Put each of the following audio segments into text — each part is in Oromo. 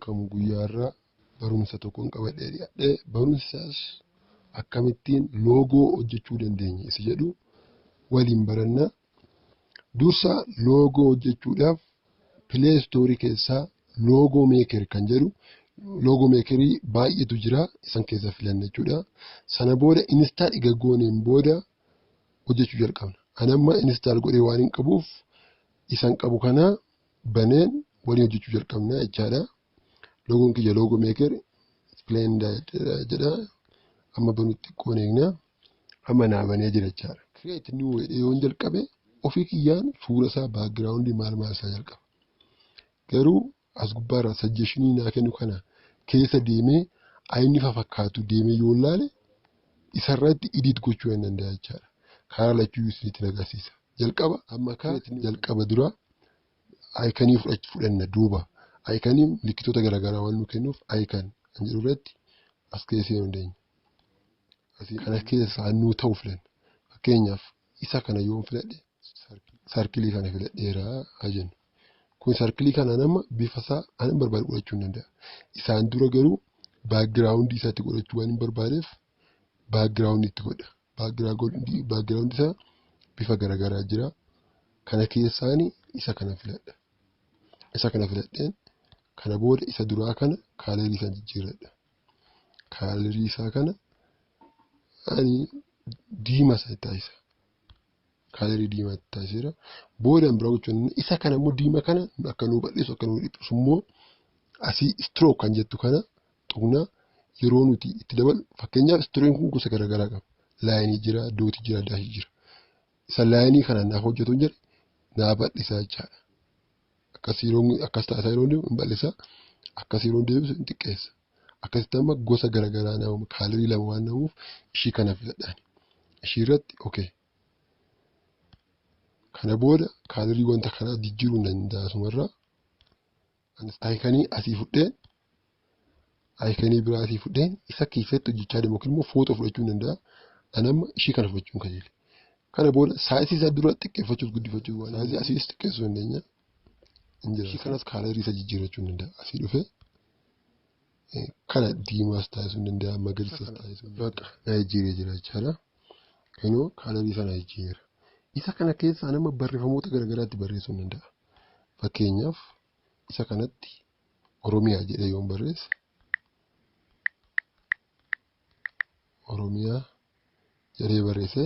Akkam guyyaarraa barumsa tokkoon qabadhee dhiyaadhe. Barumsi isaas akkamittiin loogoo hojjechuu dandeenya isa jedhu waliin baranna. Dursa loogoo hojjechuudhaaf Play Store keessaa logo maker kan jedhu logo makerii baay'eetu jira, isan keessa filanna jechuudha. Sana booda install ega gooneen booda hojjechuu jalqabna. Ani amma install godhee waan hin qabuuf isan qabu kana baneen waliin hojjechuu jalqabna jechaadha. Logoon kiyya logo maker splendid jedha. Amma banutti xiqqoon eegna. Amma naa banee jira jechaadha. Create new jedhee yoon jalqabe ofii kiyyaan suura isaa background maal maal isaa jalqaba. Garuu as gubbaarraa suggestionii naa kennu kana keessa deemee ayinni fakkaatu deemee yoo ilaale isarratti edit gochuu hin danda'a jechaadha. Karaa lachuu isinitti agarsiisa. Jalqaba amma kaa jalqaba dura iconii fudhanna duuba. Iconiin milikkitoota garaagaraa waan nu kennuuf icon kan jedhu irratti as keessa seenuu dandeenya. Kana keessaa nuu ta'u filanna. Fakkeenyaaf isa kana yoon filadhe circleii kana filadheera haa jennu. Kun circleii kana nama bifa isaa ani barbaade godhachuu hin danda'a. Isaan dura garuu backgroundii isaatti godhachuu waan hin barbaadeef backgroundii itti godha. Backgroundii isaa bifa garaagaraa jira. Kana keessaan isa kana filadha. Isa kana filadheen kana booda isa duraa kana colorii isaa jijjiirradha. Colorii isaa kana ani diimaa isaa taasisa. Colorii diimaa taasiseera. Booda biraa gochuun isa kana immoo diimaa kana akka nuu bal'isu akka nuu dhiphisu immoo asii stroke kan jettu kana tuqnaa yeroo nuti itti dabalu fakkeenyaaf strokeiin kun gosa garaagaraa qaba. Lineii jira, dotii jira, dashii jira. Isa lineii kana naaf hojjetu jedhe naa bal'isaa jechaadha. Akkas yeroo akkas taasisaa yeroo deemu hin bal'isa. Akkas yeroo deebisu hin xiqqeessa. Akkasitti amma gosa garaagaraa naa uuma colorii lama waan uumuuf ishii kana filadhaan. Ishii irratti okay. Kana booda colorii wanta kanaa jijjiiruu hin danda'a asumarraa. Iconii asii fudheen iconii biraa asii fudheen isa keessatti hojjechaa deemu yookiin immoo footoo fudhachuu hin danda'a. Ani amma ishii kana fudhachuun kajeele. Kana booda sizeii isaa dura xiqqeeffachuuf guddifachuuf waan sizeii asiis xiqqeessuu dandeenya. Ishii kanas colorii isaa jijjiirrachuu hin danda'a. Asii dhufee kana diimaas taasisuu hin danda'a, magariisas taasisuu hin danda'a. Na jijjiiree jira jechaadha. Kunoo colorii isaa na jijjiireera. Isa kana keessaa nama barreeffamoota garaagaraatti barreessuu hin danda'a. Fakkeenyaaf isa kanatti Oromiyaa jedhee yoon barreesse Oromiyaa jedhee barreesse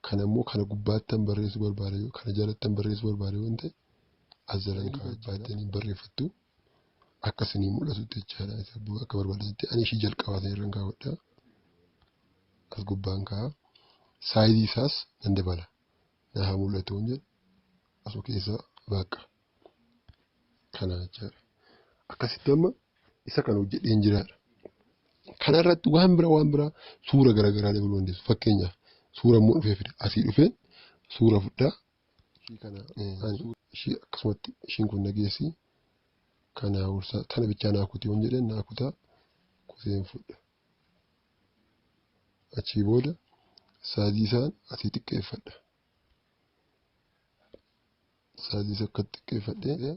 kana immoo kana gubbaattan barreessuu barbaade kana jalattan barreessuu barbaade yoo ta'e as jalan kaa'attanii barreeffattu akka isinii mul'atutti jechaadha. Isa akka barbaadanitti ani ishii jalqabaa sana irra kaawwadha. As gubbaan kaa'a. Sizeii isaas nan dabala. Na haa mul'atu hin jedhu asuma keessa bakka kana jechaadha. Akkasitti amma isa kana hojjedheen jiraadha. Kana irratti waan biraa suura garaagaraa dabaluu dandeessu. Fakkeenyaaf suura immoo dhufee fida. Asii dhufeen suura fudhaa. Ishii kana ishii akkasumatti ishiin kun nageessi. Kana wursaa tana bichaa naa kuti yoon jedheen naa kutaa kuteen fudha. Achii booda sizeii isaan asii xiqqeeffadha. Sizeii isaa akka xiqqeeffadhee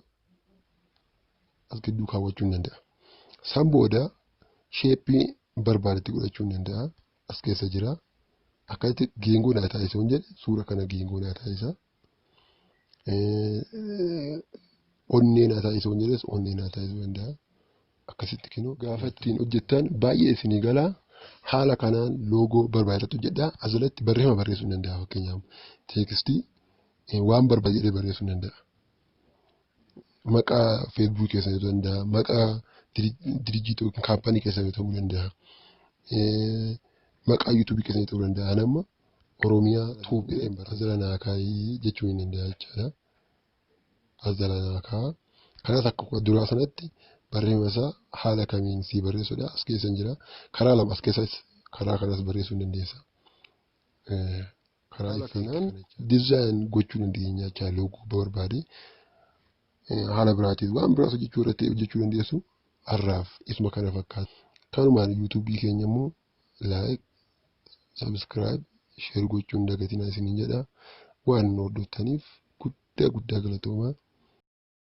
as gidduu kaawwachuu hin danda'a. San booda shapeii barbaadetti godhachuu hin danda'a. As keessa jira. Akkasitti geengoo naa taasisa yoon jedhe suura kana geengoo naa taasisa. Onnee naa taasisa yoon jedhes onnee naa taasisuu danda'a. Akkasitti kennu gaafa ittiin hojjettan baay'ee isinii gala. Haala kanaan loogoo barbaadetti hojjedhaa. As jalatti barreeffama barreessuu hin danda'a fakkeenyaaf textii waan barbaade jedhee barreessuu hin danda'a. Maqaa Facebookii keessanii ta'uu danda'a, maqaa dirijjiitii yookiin kaampaanii keessanii ta'uu danda'a. Maqaa YouTubeii keessanii ta'uu danda'a. Ani amma Oromiyaa Tube jedheen as jala naa kaa'ii jechuu hin danda'a jechaadha. As jala naa kaa'a. Kanas akka duraa sanatti barreeffama isaa haala kamiin sii barreessuudha as keessa jira. Karaa lama as keessas karaa kanas barreessuu hin dandeessa. Karaa kanaan design gochuu dandeenya jechaadha loogoo barbaade. Haala biraatiin waan biraas hojjechuu irratti hojjechuu dandeessu. Har'aaf isuma kana fakkaata. Kanumaan YouTubeii keenya immoo like, subscribe, share gochuu hin dagatinaa isiniin jedha. Waan nu hordoftaniif guddaa guddaa galatoomaa.